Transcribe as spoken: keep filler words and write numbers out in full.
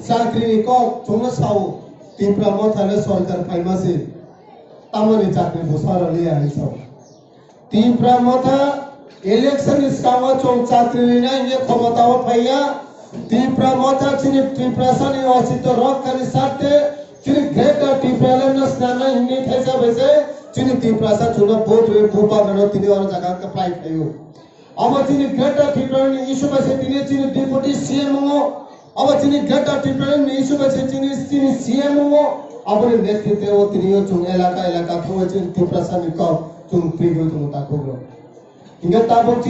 Chakri ni kok chwngno sao, Tipra Motha le sorkar phaima se, tamoni chakri bo sara liya hai sao. Tipra Motha election ni swkango chwng chakri rina hinkhe khomotao phaiya. Tipra Motha chini Tiprasa ni ostitw rokha ni sarte chini Greater Tipraland no swnamnai hinwi thaisa bai se chini Tiprasa chwngno vote rwi bubagrano tini oro jaga kwplai phaio. Abo chini Greater Tipraland ni issue bai se tini chini Deputy C M o. Abo chini Greater Tipraland ni issue bai se chini, chini C M o. Aboni netritwe o tini o chwng elaka elaka thangwi chini Tiprasa ni kok chwng twigwi tongo takhuk rok. Hinkhe tabuk chini